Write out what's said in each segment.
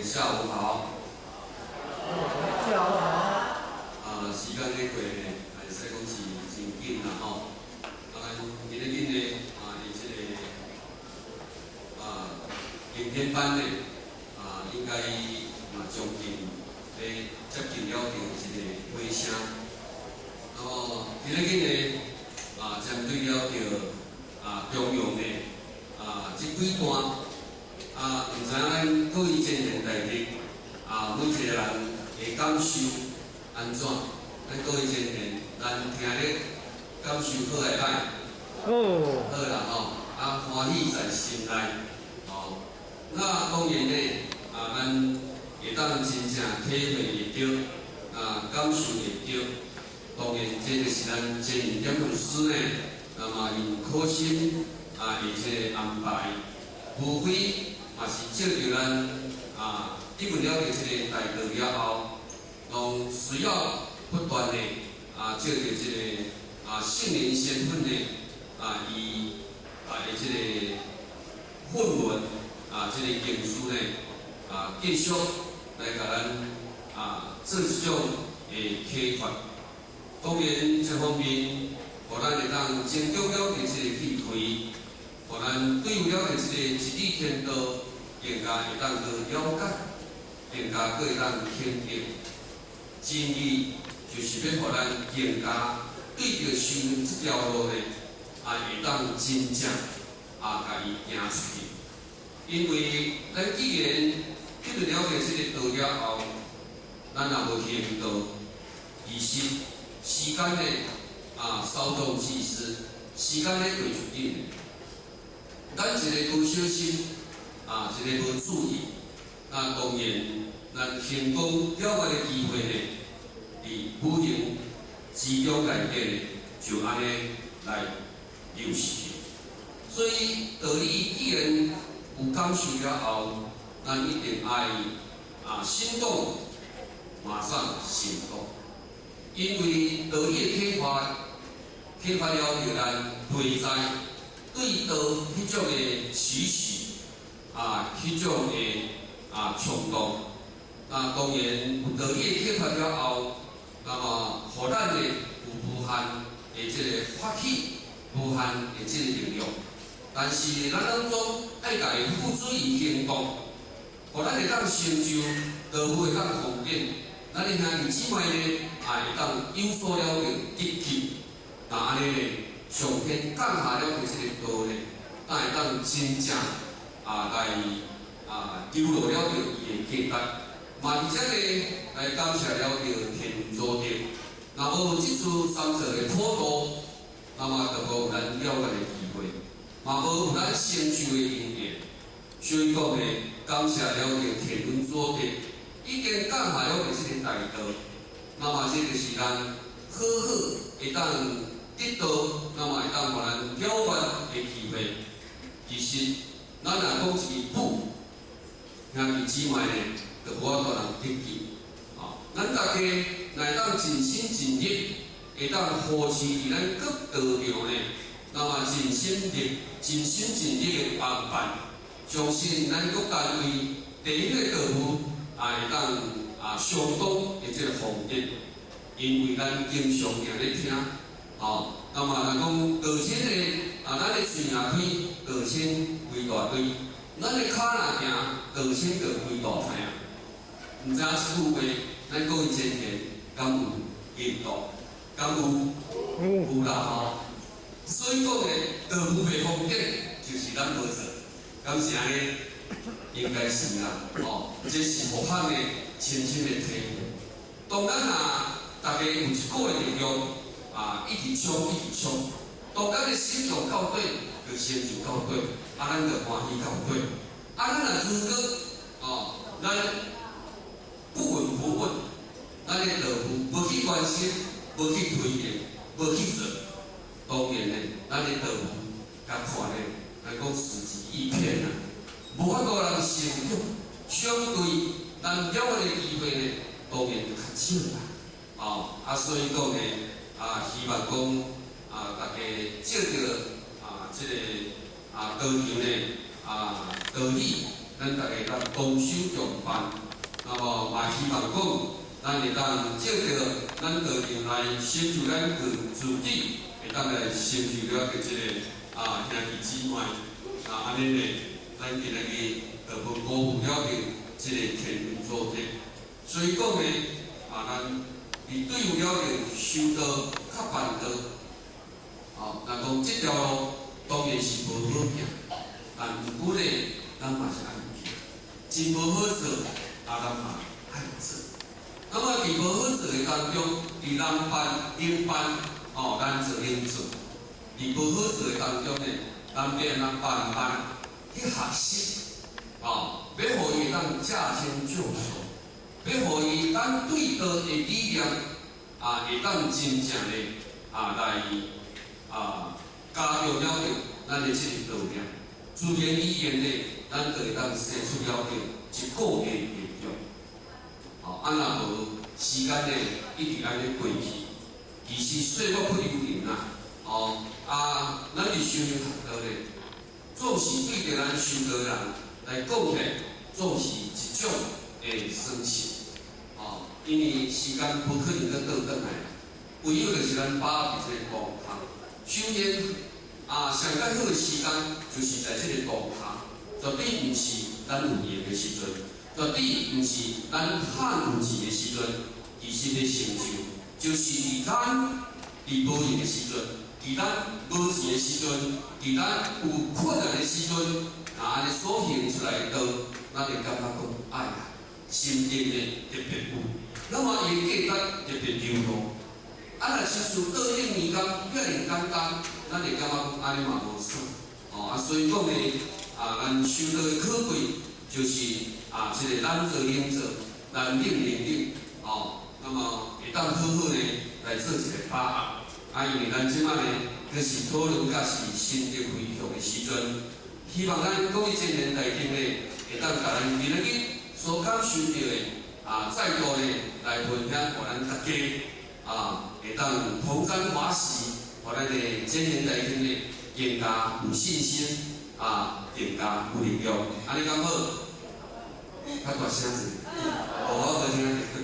下午好。下午好。啊，時間咧過呢，會使講是真緊啦吼。啊，咱今日呢，啊，佇這個啊，明天班呢，啊，應該嘛將近咧接近了著這個尾聲。然後今日呢，啊，針對了著啊中庸的啊這幾段，啊，毋知影咱各位前賢大德啊，每一個人的感受按怎？咱各位前賢，咱聽咧感受好會歹？好。好啦吼，啊，歡喜在心內，吼。那當然呢，啊，咱會當真正體會會著，啊，感受會著。當然，這就是咱前賢點老師呢，那麼用苦心啊，的這個安排，無非嘛是藉著咱啊，得聞了著這個大道了後，攏需要不斷的啊，藉著這個啊聖靈身份的啊，伊啊的這個訓文啊，這個經書呢啊，繼續來共咱啊做這種的啟發。當然，這方面，予咱會當增強了這個智慧，予咱對有了這個一理天道，更加會當去了解，更加閣會當肯定。真理就是欲予咱更加對著修行這條路呢，啊，會當真正啊，共伊行出去。因為咱既然得到了解這個道了後，咱若無行道，其實時間呢，啊，稍縱即逝，時間咧過就緊。咱一個無小心，啊，一個無注意，那當然，咱成功了結的機會呢，佇無形之中內底呢，就按呢來流失去。所以道理既然有感受了後，咱一定愛啊心動，馬上行動。因為道理的啟發，啟發了著咱內在對道彼種的期許啊，彼種的啊衝動。那當然有道理的啟發了後，那麼予咱的有無限的這個發起，無限的這個力量。但是咱攏總愛共伊付諸於行動，予咱會當成就道夫會當封頂。咱的兄弟姊妹呢，也會當有所了著得救。那按呢呢，上天降下了的這個道呢，才會當真正啊來啊丟落了著伊的價值。嘛佇這裡來感謝了著天主德。若無這次三座的普渡，那麼就無咱了解的機會，嘛無有咱成就的因緣。所以講呢，感謝了著天恩祖德，已經降下了這個大道，那麼這就是咱好好會當得到，那麼會當予咱了願的機會。其實，咱若講一句不，兄弟姊妹呢，就無法度人得救。啊，咱大家若會當盡心盡力，會當扶持佇咱各道場呢，那麼盡心力、盡心盡力的幫辦，相信咱各單位第一個道務也會當啊相當的這個福德，因為咱經常定咧聽，吼，那麼若講道親的啊，咱的喙若開，道親規大堆；咱的跤若行，道親就規大片。毋知影這句話，咱各位前賢敢有認同？敢有？有啦吼。所以講呢，道務袂封頂，就是咱無做，敢是按呢？應該是啦，吼，這是互相的深深的體會。當咱若大家有一股的力量，啊，一直衝，一直衝，當咱的心動到底，就成就到底，啊，咱就歡喜到底。啊，咱若如果，哦，咱不聞不問，咱的道務無去關心，無去推行，無去做，當然呢，咱的道務共看咧，來講死機一片啊，無法度人成長。相對咱了解的機會呢，當然就較少啦。哦，啊，所以講呢，啊，希望講啊，大家藉著啊，這個啊道場呢，啊道理，咱咱大家當同修共辦。那麼嘛希望講，咱會當藉著咱道場來成就咱自己，會當來成就了這个兄弟姊妹。啊，按呢咧，咱今仔日就無辜負了這个天恩祖德。所以講呢，咱佇對付了修道較辦道，哦，若講這條路當然是無好行，但毋過咧，咱嘛是愛行，真無好做，咱嘛愛做。那麼佇無好做的當中，佇難辦、能辦，哦，難做能做。佇無好做的當中呢，咱欲按怎慢慢去學習，哦，欲予伊會當駕輕就熟，欲予伊咱對道的理念會當真正的來加強了著咱的這个道念，自然而然的，咱就會當生出了著一個月的力量。哦，若無時間呢，一直按呢過去，其實歲月不留人啊。哦，咱佇修行學道咧，總是對著咱修道的人來講起來，總是一種的損失。哦，因為時間無可能閣倒轉來，唯有就是咱把握佇這個當下。首先，上較好的時間就是在這個當下，絕對毋是咱有閒的時陣，絕對毋是咱趁有錢的時陣。其實咧成就，就是佇咱佇無閒的時陣，佇咱無錢的時陣，佇咱有困難的時陣，若按呢所行出來的道，咱會感覺講，哎呀，心靈呢特別有，那麼伊的價值特別流露。若親像倒影年間遐爾簡單，咱會感覺講按呢嘛無算。哦，所以講呢，咱修道的可貴，就是這个難做能做，難忍能忍，哦，那麼會當好好呢來做一個把握。因為咱這擺呢，閣是討論佮是心得分享的時陣，希望咱各位青年大眾呢，會當共咱今仔日所感受著的，再度呢來分享，予咱大家會當同沾華喜，予咱的青年大眾呢更加有信心，更加有力量。按呢敢好？較大聲者，哦，我無聽著。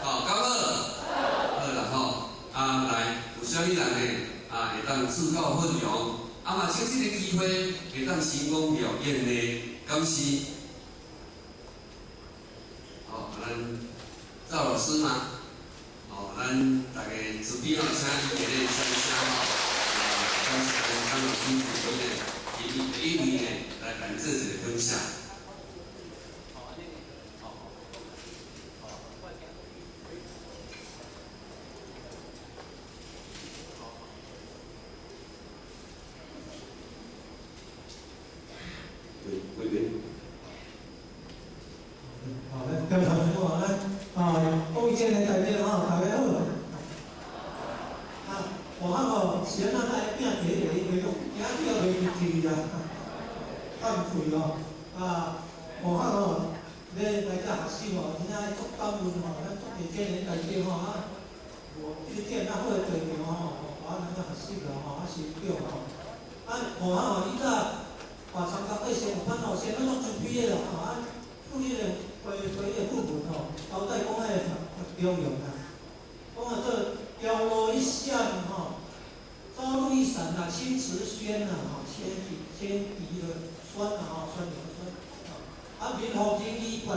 哦，敢好？好啦吼，來，有啥物人呢？會當自告奮勇，嘛，藉這个機會會當成功表演的，敢是？哦，咱趙老師嗎？哦，咱大家慈悲哦，請伊來掌聲吼，感謝咱張老師慈悲呢，第一位呢來來做一个分享。對，貴賓。好，來各位同學好，咱各位青年代表吼，大家好。我吼是按怎咱的餅提來，伊袂講驚叫袂入去啦，較毋對哦。我吼咧來遮學習吼，真正足感恩吼，咱足濟青年代表吼這個這爾好的道場吼，予咱來遮學習啦吼，成長吼。我吼以早嘛參加過生活班吼，先咱攏真畢業啦吼，附彼个回回彼个副文吼，交代講彼个較中用啦。講啊做雕羅一扇吼，朝露一閃啦，清池軒啦吼，千滴千滴的酸啦吼，酸的酸。民風仁義決